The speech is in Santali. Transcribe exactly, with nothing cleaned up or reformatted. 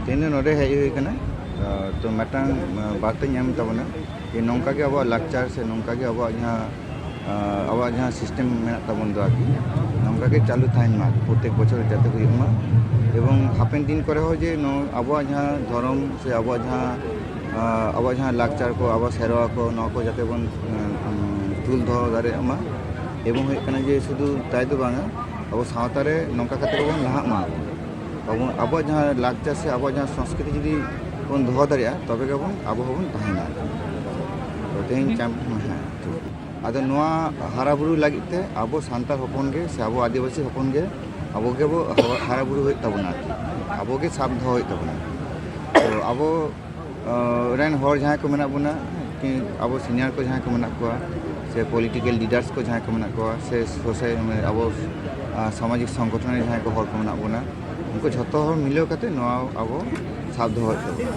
ᱛᱮᱦᱮᱧ ᱫᱚ ᱱᱚᱰᱮ ᱦᱮᱡ ᱦᱩᱭ ᱠᱟᱱᱟ᱾ ᱛᱚ ᱢᱤᱫᱴᱟᱝ ᱵᱟᱨᱛᱟᱧ ᱮᱢ ᱛᱟᱵᱚᱱᱟ ᱡᱮ ᱱᱚᱝᱠᱟ ᱜᱮ ᱟᱵᱚᱣᱟᱜ ᱞᱟᱠᱪᱟᱨ ᱥᱮ ᱱᱚᱝᱠᱟ ᱜᱮ ᱟᱵᱚᱣᱟᱜ ᱡᱟᱦᱟᱸ ᱟᱵᱚᱣᱟᱜ ᱡᱟᱦᱟᱸ ᱥᱤᱥᱴᱮᱢ ᱢᱮᱱᱟᱜ ᱛᱟᱵᱚᱱ ᱫᱚ ᱟᱨᱠᱤ, ᱱᱚᱝᱠᱟ ᱜᱮ ᱪᱟᱹᱞᱩ ᱛᱟᱦᱮᱱ ᱢᱟ, ᱯᱨᱚᱛᱮᱠ ᱵᱚᱪᱷᱚᱨ ᱡᱟᱛᱮ ᱦᱩᱭᱩᱜ ᱢᱟ᱾ ᱮᱵᱚᱝ ᱦᱟᱯᱮᱱ ᱫᱤᱱ ᱠᱚᱨᱮ ᱦᱚᱸ ᱡᱮ ᱱᱚᱣᱟ ᱟᱵᱚᱣᱟᱜ ᱡᱟᱦᱟᱸ ᱫᱷᱚᱨᱚᱢ ᱥᱮ ᱟᱵᱚᱣᱟᱜ ᱡᱟᱦᱟᱸ ᱟᱵᱚᱣᱟᱜ ᱡᱟᱦᱟᱸ ᱞᱟᱠᱪᱟᱨ ᱠᱚ, ᱟᱵᱚᱣᱟᱜ ᱥᱮᱨᱣᱟ ᱠᱚ, ᱱᱚᱣᱟ ᱠᱚ ᱡᱟᱛᱮ ᱵᱚᱱ ᱛᱩᱞ ᱫᱚᱦᱚ ᱫᱟᱲᱮᱭᱟᱜ ᱢᱟ᱾ ᱮᱵᱚᱝ ᱦᱩᱭᱩᱜ ᱠᱟᱱᱟ ᱡᱮ ᱥᱩᱫᱷᱩ ᱛᱟᱭ ᱫᱚ ᱵᱟᱝᱟ, ᱟᱵᱚ ᱥᱟᱶᱛᱟ ᱨᱮ ᱱᱚᱝᱠᱟ ᱠᱟᱛᱮ ᱜᱮᱵᱚᱱ ᱞᱟᱦᱟᱜ ᱢᱟ᱾ ᱟᱵᱚ ᱟᱵᱚᱣᱟᱜ ᱡᱟᱦᱟᱸ ᱞᱟᱠᱪᱟᱨ ᱥᱮ ᱟᱵᱚᱣᱟᱜ ᱡᱟᱦᱟᱸ ᱥᱚᱝᱥᱠᱨᱤᱛᱤ ᱡᱩᱫᱤ ᱵᱚᱱ ᱫᱚᱦᱚ ᱫᱟᱲᱮᱭᱟᱜᱼᱟ, ᱛᱚᱵᱮ ᱜᱮᱵᱚᱱ ᱟᱵᱚ ᱦᱚᱸᱵᱚᱱ ᱛᱟᱦᱮᱱᱟ᱾ ᱛᱚ ᱛᱮᱦᱮᱧ ᱪᱟᱢ-, ᱦᱮᱸ, ᱴᱷᱤᱠ᱾ ᱟᱫᱚ ᱱᱚᱣᱟ ᱦᱟᱨᱟ ᱵᱩᱨᱩ ᱞᱟᱹᱜᱤᱫ ᱛᱮ ᱟᱵᱚ ᱥᱟᱱᱛᱟᱲ ᱦᱚᱯᱚᱱ ᱜᱮ ᱥᱮ ᱟᱵᱚ ᱟᱹᱫᱤᱵᱟᱹᱥᱤ ᱦᱚᱯᱚᱱ ᱜᱮ ᱟᱵᱚ ᱜᱮᱵᱚ ᱦᱟᱨᱟ ᱵᱩᱨᱩ ᱦᱩᱭᱩᱜ ᱛᱟᱵᱚᱱᱟ ᱟᱨᱠᱤ᱾ ᱟᱵᱚ ᱜᱮ ᱥᱟᱵ ᱫᱚᱦᱚ ᱦᱩᱭᱩᱜ ᱛᱟᱵᱚᱱᱟ᱾ ᱛᱚ ᱟᱵᱚ ᱨᱮᱱ ᱦᱚᱲ ᱡᱟᱦᱟᱸᱭ ᱠᱚ ᱢᱮᱱᱟᱜ ᱵᱚᱱᱟ, ᱠᱤ ᱟᱵᱚ ᱥᱤᱱᱤᱭᱟᱨ ᱠᱚ ᱡᱟᱦᱟᱸᱭ ᱠᱚ ᱢᱮᱱᱟᱜ ᱠᱚᱣᱟ, ᱥᱮ ᱯᱚᱞᱤᱴᱤᱠᱮᱞ ᱞᱤᱰᱟᱨᱥ ᱠᱚ ᱡᱟᱦᱟᱸᱭ ᱠᱚ ᱢᱮᱱᱟᱜ ᱠᱚᱣᱟ, ᱥᱮ ᱥᱳᱥᱟᱭ-, ᱢᱟᱱᱮ ᱟᱵᱚ ᱥᱟᱢᱟᱡᱤᱠ ᱥᱚᱝᱜᱚᱴᱷᱚᱱ ᱨᱮ ᱡᱟᱦᱟᱸᱭ ᱠᱚ ᱦᱚᱲ ᱠᱚ ᱢᱮᱱᱟᱜ ᱵᱚᱱᱟ, ᱩᱱᱠᱩ ᱡᱷᱚᱛᱚ ᱦᱚᱲ ᱢᱤᱞᱟᱹᱣ ᱠᱟᱛᱮ ᱱᱚᱣᱟ ᱟᱵᱚ ᱥᱟᱵ ᱫᱚᱦᱚ ᱦᱩᱭᱩᱜ ᱛᱟᱵᱚᱱᱟ᱾